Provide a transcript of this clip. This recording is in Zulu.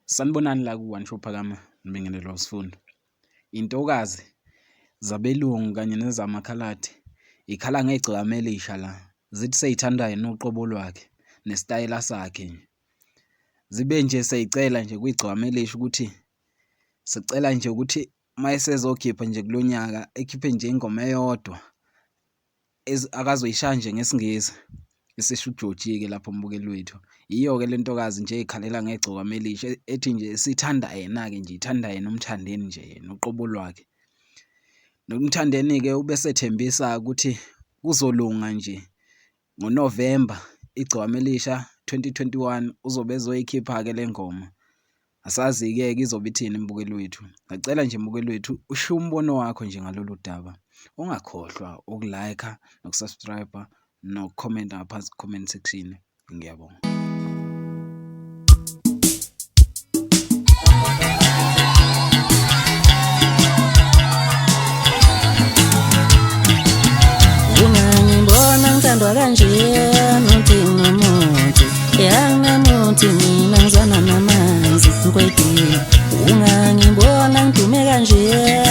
Sanibonani la ku-One Show Phakama, ngibingelelwa uSifundo. Intokazi zabelungu kanye nezamakhaladi ikhala ngegcokama elisha la, zithi seyithanda yena uqobo lwakhe nesitayela sakhe nje. Zibe nje seyicela nje kwigcokama elisha ukuthi sicela nje ukuthi uma esezokhipha nje kulo nyaka ekhiphe nje ingoma eyodwa akazoyishaya nje ngesiNgisi esisho uJoji-ke lapho mbukeli wethu. Yiyo-ke le ntokazi nje ey'khalela ngegcokama elisha ethi nje isithanda yena-ke nje ithanda yena uMthandeni nje yena uqobo lwakhe. NoMthandeni-ke ubesethembisa ukuthi kuzolunga nje ngoNovemba igcokama elisha 2021 uzobe ezoyikhipha-ke le ngoma. Asazi-ke ke izobe ithini mbukeli wethu. Ngiyacela nje mbukeli wethu ushiye umbono wakho nje ngalolu daba. Ungakhohlwa uku-like noku-subscribe nokukhomenta ngaphansi ku-comment section. Ngiyabonga. Ungangibona ngithandwa kanje uthi nomuthi yanginamuthi mina ngizwana namanzi nkwedini. Ungangibona ngidume kanje.